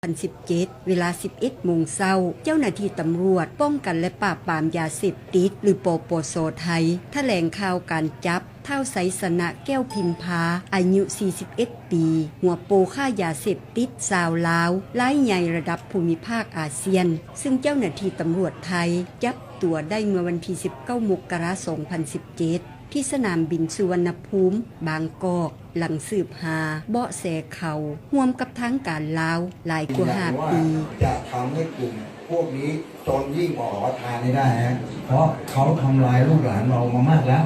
ພັນສິບເຈັດ ເວລາ ສິບເອັດໂມງເຊົ້າ, ເຈົ້າໜ້າທີ່ຕຳຫຼວດປ້ອງກັນ ແລະ ປາບປາມຢາເສບຕິດ ຫຼື ປປສ ໄທ ຖະແຫຼງຂ່າວການຈັບ ທ້າວ ໄຊຊະນະ ແກ້ວພິມພາ ອາຍຸ ສີ່ສິບເອັດປີ, ຫົວໂປຄ້າຢາເສບຕິດຊາວລາວ ລາຍໃຫຍ່ລະດັບພູມິພາກອາຊຽນ, ຊຶ່ງເຈົ້າໜ້າທີ່ຕຳຫຼວດໄທຈັບຕົວໄດ້ເມື່ອວັນທີ ສິບເກົ້າ ມົກກະລາ ສອງພັນສິບເຈັດ ທີ່ສະໜາມບິນສຸວັນນະພູມ ບາງກອກ, ຫຼັງສືບຫາເບາະແສເຂົາ ຮ່ວມກັບທາງການລາວຫຼາຍກວ່າຫ້າປີ. ຈະທຳໃຫ້ກຸ່ມພວກນີ້ຈົນຍິ່ງກວ່າຂໍທານນີ້ໄດ້ຮະ ເພາະເຂົາທຳລາຍລູກຫຼານເຮົາມາມາກແລ້ວ.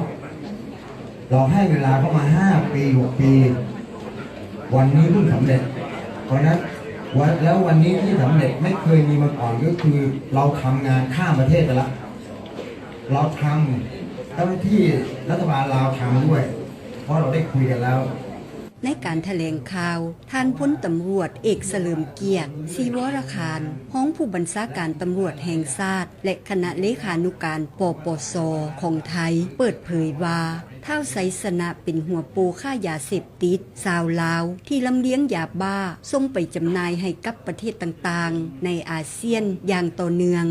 ເຮົາໃຫ້ເວລາເຂົາມາຫ້າປີ ຫົກປີ ວັນນີ້ເພິ່ງສຳເລັດ. ເພາະນັ້ນ ວັນ ແລ້ວວັນນີ້ທີ່ສຳເລັດໄມ່ເຄີຍມີມາກ່ອນ ກໍຄືເຮົາທຳງານຂ້າມປະເທດໄປລະ. ເຮົາທຳ ເຈົ້າໜ້າທີ່ລັດຖະບານລາວທຳດ້ວຍ ເພາະເຮົາໄດ້ຄຸຍກັນແລ້ວ. ໃນການຖະແຫຼງຂ່າວ, ທ່ານພົນຕຳຫຼວດເອກ ສະເຫຼີມກຽດ ສີວໍລະຄານ ຮອງຜູ້ບັນຊາການຕຳຫຼວດແຫ່ງຊາດ ແລະ ຄະນະເລຂານຸການ ປປສ ຂອງໄທ ເປີດເຜີຍວ່າ ທ້າວ ໄຊຊະນະ ເປັນຫົວໂປຄ້າຢາເສບຕິດຊາວລາວ ທີ່ລຳລຽງຢາບ້າສົ່ງໄປຈຳໜ່າຍໃຫ້ກັບປະເທດຕ່າງໆໃນອາຊຽນຢ່າງຕໍ່ເນື່ອງ.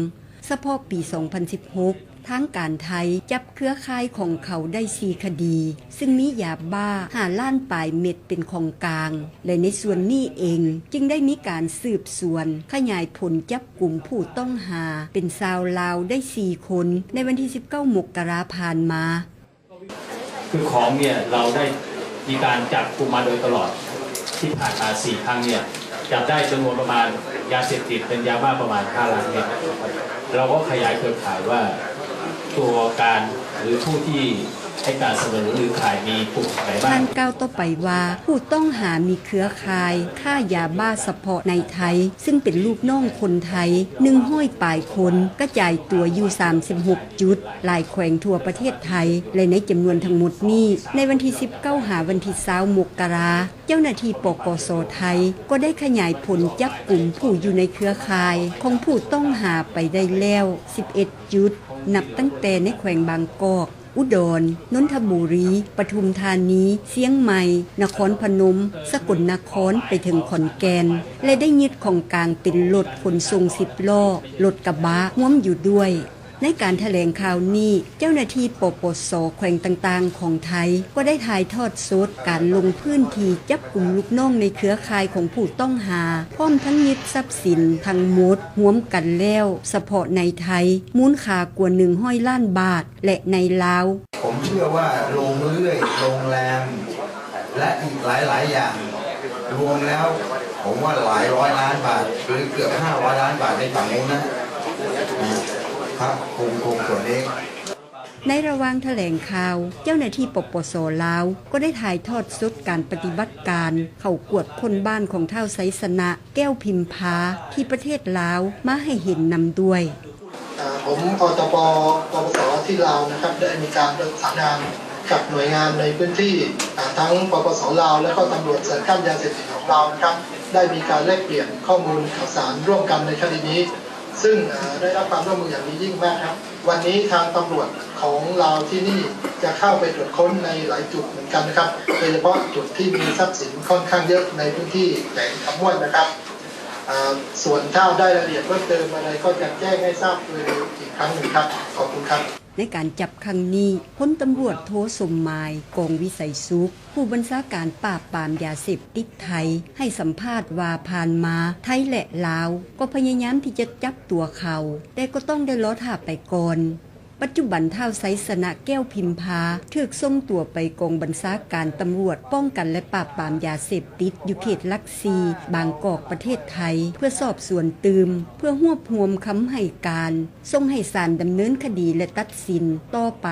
ສະເພາະປີ ສອງພັນສິບຫົກ ທາງການໄທຈັບເຄືອຂ່າຍຂອງເຂົາໄດ້ສີ່ຄະດີ, ຊຶ່ງມີຢາບ້າຫ້າລ້ານປາຍເມັດເປັນຂອງກາງ ແລະ ໃນສ່ວນນີ້ເອງຈຶ່ງໄດ້ມີການສືບສວນຂະຫຍາຍຜົນຈັບກຸມຜູ້ຕ້ອງຫາເປັນຊາວລາວໄດ້ສີ່ຄົນ ໃນວັນທີ ສິບເກົ້າ ມົກກະລາຜ່ານມາ. คือของเนี่ยเราได้มีการจับกุมมาโดยตลอด ที่ผ่านมาสี่ครั้งเนี่ย จับได้จำนวนประมาณยาเสพติดเป็นยาบ้าประมาณห้าล้านเม็ดนะครับ เราก็ขยายเครือข่ายว่าตัวการหรือผู้ที่ให้การสนับสนุนหรือขายมีกลุ่มไหนบ้าง ທ່ານກ່າວຕໍ່ໄປວ່າ ຜູ້ຕ້ອງຫາມີເຄືອຂ່າຍຄ້າຢາບ້າສະເພາະໃນໄທ ຊຶ່ງເປັນລູກນ້ອງຄົນໄທ ໜຶ່ງຮ້ອຍປາຍຄົນ ກະຈາຍຕົວຢູ່ ສາມສິບຫົກ ຈຸດ ຫຼາຍແຂວງທົ່ວປະເທດໄທ ແລະ ໃນຈຳນວນທັງໝົດນີ້ ໃນວັນທີ ສິບເກົ້າ ຫາວັນທີ ຊາວ ມົກກະລາ, ເຈົ້າໜ້າທີ່ ປກສ ໄທ ກໍໄດ້ຂະຫຍາຍຜົນຈັບກຸມຜູ້ຢູ່ໃນເຄືອຂ່າຍຂອງຜູ້ຕ້ອງຫາໄປໄດ້ແລ້ວ ສິບເອັດ ຈຸດ ນັບຕັ້ງແຕ່ໃນແຂວງບາງກອກ, ອຸດອນ, ນົນທະບູລີ, ປະທຸມທານີ, ຊຽງໃໝ່, ນະຄອນພະນົມ, ສະກົນນະຄອນ ໄປເຖິງຂອນແກ່ນ ແລະ ໄດ້ຍຶດຂອງກາງເປັນລົດຂົນສົ່ງສິບລໍ້, ລົດກະບະ ຮວມຢູ່ດ້ວຍ. ໃນການຖະແຫຼງຂ່າວນີ້, ເຈົ້າໜ້າທີ່ ປປສ ແຂວງຕ່າງໆຂອງໄທ ກໍໄດ້ຖ່າຍທອດສົດການລົງພື້ນທີ່ຈັບກຸມລູກນ້ອງໃນເຄືອຂ່າຍຂອງຜູ້ຕ້ອງຫາ, ພ້ອມທັງຍຶດຊັບສິນທັງໝົດ ຮວມກັນແລ້ວ ສະເພາະໃນໄທ ມູນຄ່າກວ່າ ໜຶ່ງຮ້ອຍລ້ານບາດ ແລະ ໃນລາວ. ผมเชื่อว่าลงเรื่อยๆ โรงแรม และอีกหลายๆ อย่าง รวมแล้ว ผมว่าหลายร้อยล้านบาท หรือเกือบห้าร้อยล้านบาทในฝั่งนู้นนะ ครับ คง คงส่วนนี้ ໃນລະຫວ່າງຖະແຫຼງຂ່າວ, ເຈົ້າໜ້າທີ່ ປປສ ລາວ ກໍໄດ້ຖ່າຍທອດສົດການປະຕິບັດການເຂົ້າກວດຄົ້ນບ້ານຂອງທ້າວ ໄຊຊະນະ ແກ້ວພິມພາ ທີ່ປະເທດລາວ ມາໃຫ້ເຫັນນຳດ້ວຍ. ເອີ່ ผม พตป ปปส ที่ลาวนะครับ ได้มีการประสานงานกับหน่วยงานในพื้นที่ อ่า ทั้ง ปปส ลาว และก็ตำรวจสกัดกั้นยาเสพติดของลาวนะครับ ได้มีการแลกเปลี่ยนข้อมูลข่าวสารร่วมกันในคดีนี้ ซึ่ง เอ่อ ได้รับความร่วมมืออย่างดียิ่งมากครับ วันนี้ทางตำรวจของลาวที่นี่จะเข้าไปตรวจค้นในหลายจุดเหมือนกันนะครับ โดยเฉพาะจุดที่มีทรัพย์สินค่อนข้างเยอะในพื้นที่แขวงคำม่วนนะครับ เอ่อ ส่วนถ้าได้รายละเอียดเพิ่มเติมอะไรก็จะแจ้งให้ทราบโดยเร็วอีกครั้งหนึ่งครับ ขอบคุณครับ ໃນການຈັບຄັ້ງນີ້, ພົນຕຳຫຼວດໂທ ສົມໝາຍ ກອງວິໄສສຸກ ຜູ້ບັນຊາການປາບປາມຢາເສບຕິດໄທ ໃຫ້ສຳພາດວ່າຜ່ານມາ ໄທ ແລະ ລາວ ກໍພະຍາຍາມທີ່ຈະຈັບຕົວເຂົາ, ແຕ່ກໍຕ້ອງໄດ້ລໍຖ້າໄປກ່ອນ. ປັດຈຸບັນ ທ້າວ ໄຊຊະນະ ແກ້ວພິມພາ ຖືກສົ່ງຕົວໄປກອງບັນຊາການຕຳຫຼວດປ້ອງກັນ ແລະ ປາບປາມຢາເສບຕິດ ຢູ່ເຂດຫຼັກສີ່ ບາງກອກ ປະເທດໄທ ເພື່ອສອບສວນຕື່ມ, ເພື່ອຮວບຮວມຄຳໃຫ້ການ ສົ່ງໃຫ້ສານດຳເນີນຄະດີ ແລະ ຕັດສິນຕໍ່ໄປ.